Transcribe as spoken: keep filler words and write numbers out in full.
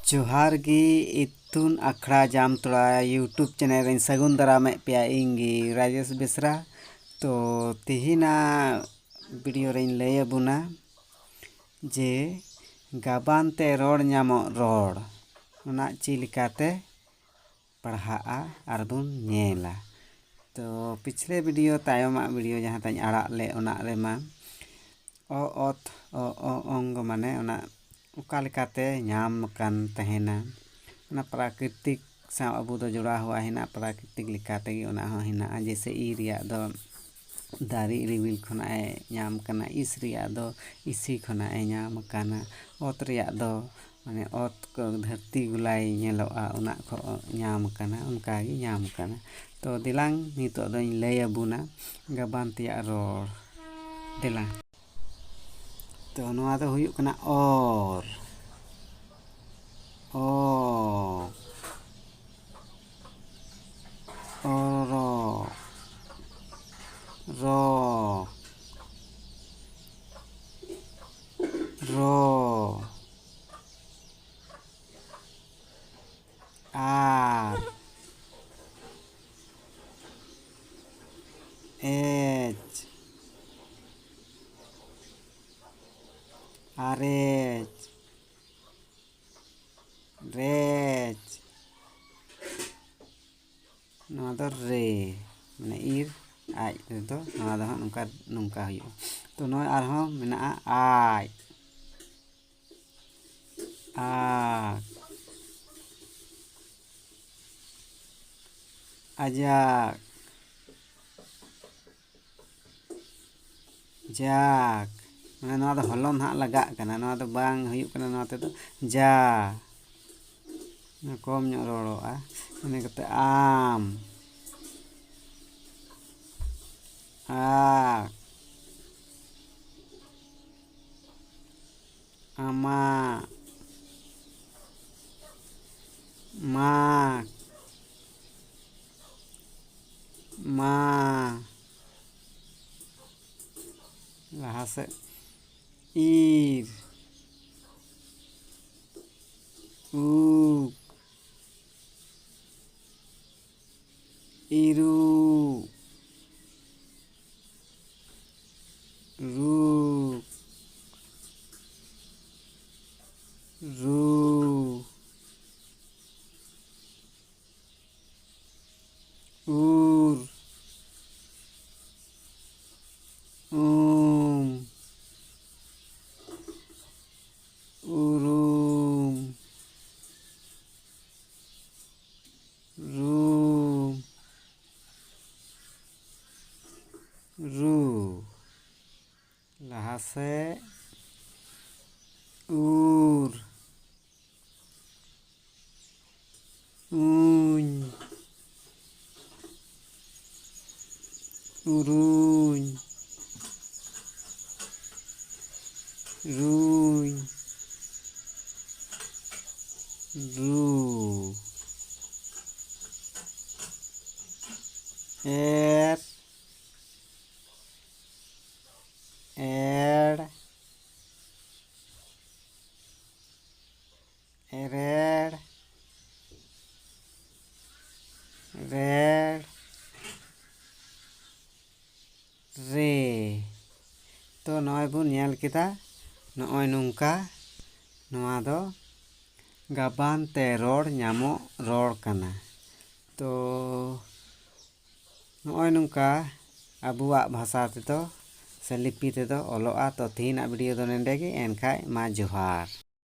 ᱡᱚᱦᱟᱨ ᱜᱮ ᱤᱛᱩᱱ ᱟᱠᱷᱲᱟ ᱡᱟᱢᱛᱚᱲᱟ YouTube ᱪᱮᱱᱮᱞ ᱨᱮᱧ ᱥᱟᱹᱜᱩᱱ ᱫᱟᱨᱟᱢᱮᱫ ᱯᱮᱭᱟ, ᱤᱧ ᱜᱮ ᱨᱟᱡᱮᱥ ᱵᱮᱥᱨᱟ᱾ ᱛᱚ ᱛᱮᱦᱮᱧᱟᱜ ᱵᱷᱤᱰᱤᱭᱳ ᱨᱮᱧ ᱞᱟᱹᱭ ᱟᱵᱚᱱᱟ ᱡᱮ ᱜᱟᱵᱟᱱ ᱛᱮ ᱨᱚᱲ ᱧᱟᱢᱚᱜ ᱨᱚᱲ, ᱚᱱᱟ ᱪᱮᱫ ᱞᱮᱠᱟᱛᱮ ᱯᱟᱲᱦᱟᱜᱼᱟ ᱟᱨ ᱵᱚᱱ ᱧᱮᱞᱟ᱾ ᱛᱚ ᱯᱤᱪᱷᱞᱮ ᱵᱷᱤᱰᱤᱭᱳ, ᱛᱟᱭᱚᱢᱟᱜ ᱵᱷᱤᱰᱤᱭᱳ ᱡᱟᱦᱟᱸ ᱛᱟᱧ ᱟᱲᱟᱜ ᱞᱮᱫ, ᱚᱱᱟ ᱨᱮᱢᱟ ᱚ ᱚᱛ ᱚ ᱚ ᱚᱝᱜᱚ ᱢᱟᱱᱮ ᱚᱱᱟ ᱚᱠᱟ ᱞᱮᱠᱟᱛᱮ ᱧᱟᱢ ᱟᱠᱟᱱ ᱛᱟᱦᱮᱱᱟ, ᱚᱱᱟ ᱯᱨᱟᱠᱨᱤᱛᱤᱠ ᱥᱟᱶ ᱟᱵᱚ ᱫᱚ ᱡᱚᱲᱟᱣ ᱦᱩᱭᱩᱜᱼᱟ, ᱦᱮᱱᱟᱜ ᱯᱨᱟᱠᱨᱤᱛᱤᱠ ᱞᱮᱠᱟ ᱛᱮᱜᱮ ᱚᱱᱟ ᱦᱚᱸ ᱦᱮᱱᱟᱜᱼᱟ᱾ ᱡᱮᱭᱥᱮ ᱤ ᱨᱮᱭᱟᱜ ᱫᱚ ᱫᱟᱨᱮ ᱨᱤᱣᱤᱞ ᱠᱷᱚᱱᱟᱜ ᱮ ᱧᱟᱢ ᱠᱟᱱᱟ, ᱤᱥ ᱨᱮᱭᱟᱜ ᱫᱚ ᱤᱥᱤ ᱠᱷᱚᱱᱟᱜ ᱮ ᱧᱟᱢ ᱠᱟᱱᱟ, ᱚᱛ ᱨᱮᱭᱟᱜ ᱫᱚ ᱢᱟᱱᱮ ᱚᱛ ᱠᱚ ᱫᱷᱟᱹᱨᱛᱤ ᱜᱚᱞᱟᱭ ᱧᱮᱞᱚᱜᱼᱟ, ᱚᱱᱟ ᱠᱷᱚᱱ ᱧᱟᱢ ᱠᱟᱱᱟ, ᱚᱱᱠᱟ ᱜᱮ ᱧᱟᱢ ᱠᱟᱱᱟ᱾ ᱛᱚ ᱫᱮᱞᱟᱝ ᱱᱤᱛᱚᱜ ᱫᱚᱧ ᱞᱟᱹᱭ ᱟᱵᱚᱱᱟ ᱜᱟᱵᱟᱱ ᱛᱮᱭᱟᱜ ᱨᱚᱲ᱾ ᱫᱮᱞᱟᱝ᱾ ᱛᱚ ᱱᱚᱣᱟ ᱫᱚ ᱦᱩᱭᱩᱜ ᱠᱟᱱᱟ ᱚᱨ, ᱚ, ᱚᱨᱚ, ᱨᱚ, ᱨᱚ, ᱟᱨ, ᱮᱪ, ᱟᱨᱮᱪ, ᱨᱮᱪ᱾ ᱱᱚᱣᱟ ᱫᱚ ᱨᱮ, ᱢᱟᱱᱮ ᱤᱨ ᱟᱡ ᱨᱮᱫᱚ ᱱᱚᱣᱟ ᱫᱚ ᱦᱟᱸᱜ ᱱᱚᱝᱠᱟ, ᱱᱚᱝᱠᱟ ᱦᱩᱭᱩᱜᱼᱟ᱾ ᱛᱚ ᱱᱚᱜᱼᱚᱭ ᱟᱨᱦᱚᱸ ᱢᱮᱱᱟᱜᱼᱟ ᱟᱡ, ᱟᱠ, ᱟᱡᱟᱠ, ᱡᱟᱠ᱾ ᱢᱟᱱᱮ ᱱᱚᱣᱟ ᱫᱚ ᱦᱚᱞᱚ ᱱᱟᱦᱟᱜ ᱞᱟᱜᱟᱜ ᱠᱟᱱᱟ, ᱱᱚᱣᱟ ᱫᱚ ᱵᱟᱝ ᱦᱩᱭᱩᱜ ᱠᱟᱱᱟ ᱱᱚᱣᱟ ᱛᱮᱫᱚ᱾ ᱡᱟ, ᱠᱚᱢ ᱧᱚᱜ ᱨᱚᱲᱚᱜᱼᱟ᱾ ᱤᱱᱟᱹ ᱠᱟᱛᱮ ᱟᱢ, ᱟᱠ, ᱟᱢᱟᱜ, ᱢᱟᱜᱽ, ᱢᱟ, ᱞᱟᱦᱟ ᱥᱮᱫ, ᱤᱨ, ᱩᱠ, ᱤᱨᱩ, ᱨᱩ, ᱨᱩ, ᱩᱨ, ᱩᱢ, ᱩᱨᱩᱢ, ᱨᱩ, ᱨᱩ᱾ ᱞᱟᱦᱟ ᱥᱮᱫ᱾ ᱩᱨ, ᱩᱧ, ᱩᱨᱩᱧ, ᱨᱩᱧ, ᱨᱩ᱾ ᱮᱨ, ᱮᱲ, ᱮᱨᱮᱲ, ᱨᱮᱲ, ᱨᱮ᱾ ᱛᱚ, ᱱᱚᱜᱼᱚᱭ ᱵᱚᱱ ᱧᱮᱞ ᱠᱮᱫᱟ, ᱱᱚᱜᱼᱚᱭ ᱱᱚᱝᱠᱟ ᱱᱚᱣᱟ ᱫᱚ ᱜᱟᱵᱟᱱ ᱛᱮ ᱨᱚᱲ ᱧᱟᱢᱚᱜ ᱨᱚᱲ ᱠᱟᱱᱟ᱾ ᱛᱚ, ᱱᱚᱜᱼᱚᱭ ᱱᱚᱝᱠᱟ ᱟᱵᱚᱣᱟᱜ ᱵᱷᱟᱥᱟ ᱛᱮᱫᱚ ᱥᱮ ᱞᱤᱯᱤ ᱛᱮᱫᱚ ᱚᱞᱚᱜᱼᱟ᱾ ᱛᱚ, ᱛᱮᱦᱮᱧᱟᱜ video ᱫᱚ ᱱᱚᱸᱰᱮ ᱜᱮ᱾ ᱮᱱᱠᱷᱟᱡ ᱢᱟ ᱡᱚᱦᱟᱨ᱾